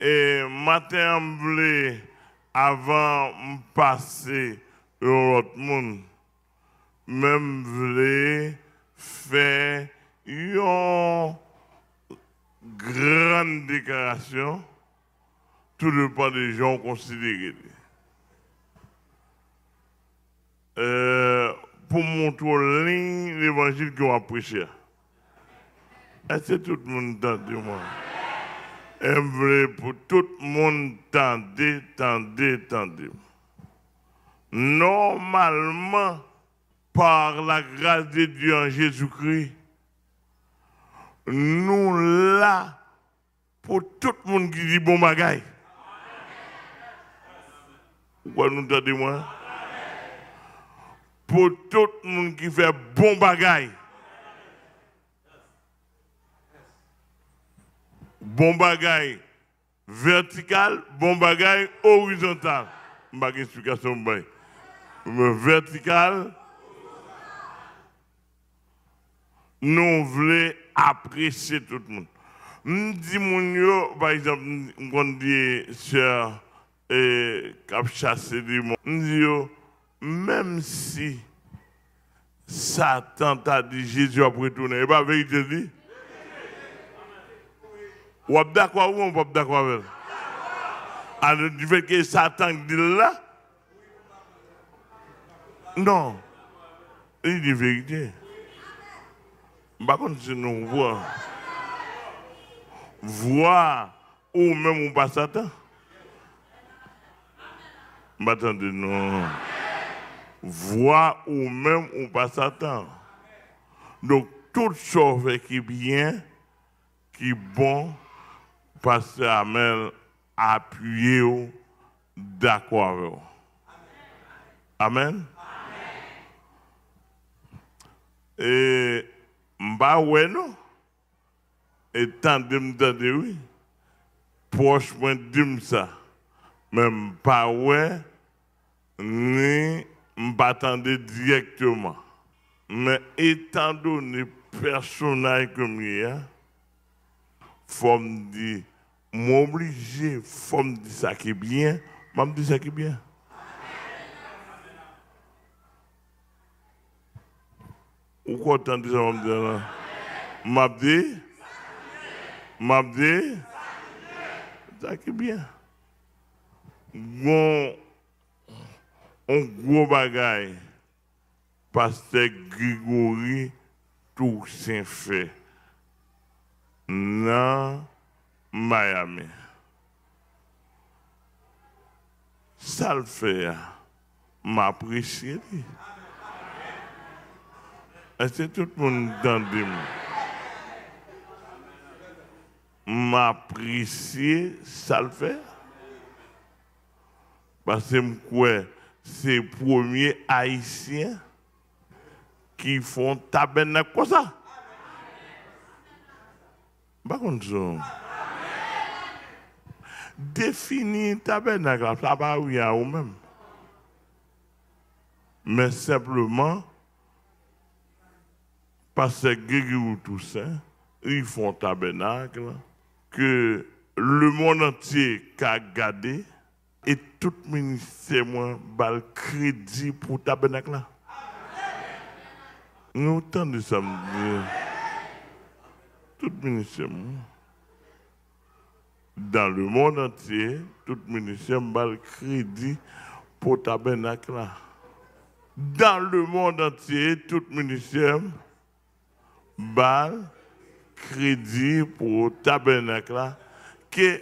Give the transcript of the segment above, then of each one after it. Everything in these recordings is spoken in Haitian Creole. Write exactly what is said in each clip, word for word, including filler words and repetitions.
e maten an, m vle, avan m pase yon lòt moun, men m vle fè yon grann deklarasyon, tou depan de jan w konsidere li. Eh, pou montre w liy levanjil ke w ap preche a. Èske tout moun tande mwen? E m vle pou tout moun tande, tande, tande. Nòmalman, par la grâce de Dieu en Jésus-Christ, nou la pou tout moun ki di bon bagay. Ou kwè nou tande mwen? Pou tout moun ki fè bon bagay. Bon bagay vètikal, bon bagay orizontal. M pa gen esplikasyon pou bay. Men vètikal, nou vle apresye tout moun. M di moun yo, pa egzanp, m, m konn di sè, e, k ap chase demon. M di yo, menm si Satan ta di Jezi ap retounen, e pa verite l di? W ap dakò oubyen w p ap dakò avè l? Alò, difèt ke Satan k di l la, non, li di verite. M pa konn si nou konprann. Vwa ou menm ou pa Satan. M pa tande non. Vwa ou menm ou pa Satan. Donk, tout sa w fè ki byen, ki bon, pastè Amèl apiye w, dakò avè w. Amèn? E m pa wè non. E tande m tande wi. Pwòch mwen di m sa. Men m pa wè ni m pa tande dirèkteman. Men etandone pèsonaj ke m ye a, fò m di, m oblije, fò m di sa ki byen, m ap di sa ki byen. Ou kontan de sa m ap di an la? M ap di, m ap di sa ki byen. Gon yon gwo bagay pastè Gregory Toussaint fè nan Miami. Sa l fè a, m apresye li. Èske tout moun tande m? M apresye sa l fè a. Paske m kwè se premye Ayisyen ki fè yon tabènak konsa. M pa konn si w defini tabènak la, sa pa wi a ou menm. Men senpleman, pastè Gregory Toussaint, li fè yon tabènak ke lemonn antye ka gade. E tout ministè mwen ba l kredi pou tabènak la. Nou tande sa m di? Tout ministè mwen. Dans le monde entier, tout ministè m ba l kredi pou tabènak la. Dans le monde entier, tout ministè m ba l kredi pou tabènak la, ke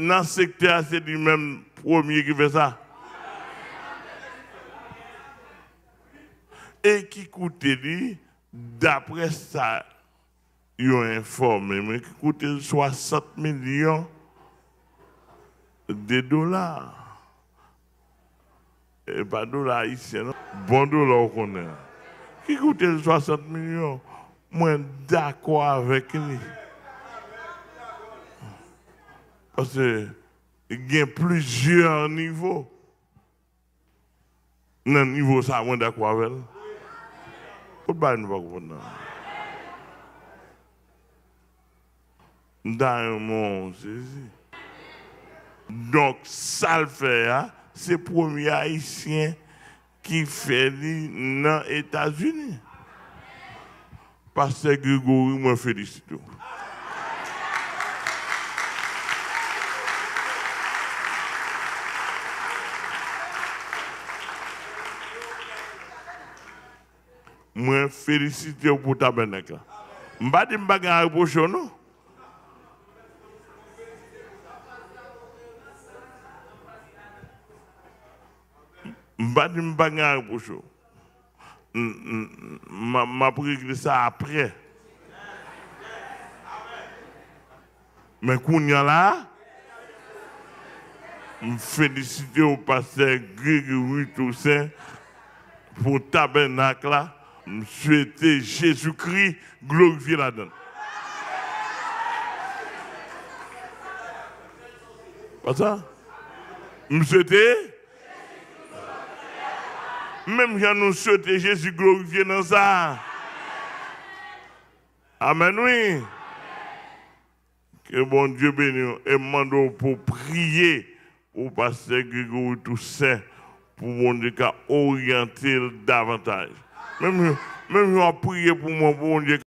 nan sektè a, se li menm premye ki fè sa. E ki koute li, daprè sa yo enfòme mwen, ki koute l swasant milyon de dola. E pa dola ayisyen, non. Bon dola, ou konnen. Ki koute l swasant milyon. Mwen dakò avèk li. Paske gen plizyè nivo. Nan nivo sa, mwen dakò avè l. Kot bagay nou pa konprann nan? M ta renmen w sezi. Donk, sa l fè a, se premye Ayisyen ki fè li nan Etazini. Pastè Gregory, mwen felisite w. Mwen felisite w pou tabènak la. M pa di m pa gen a repwoche w non. M pa di m pa gen a repwoche w. M, m, m, m ap regle sa apre. Men kounye a la, m felisite w, pastè Gregory Toussaint, pou tabènak la. M swete Jezikri glorifye ladan l. Pastè, m swete, menm jan nou swete Jezi glorifye nan sa. Amèn, wi. Ke Bondye beni w. E m mande w pou w priye pou pastè Gregory Toussaint, pou Bondye ka oryante l davantaj. Menm, menm jan w ap priye pou mwen, pou Bondye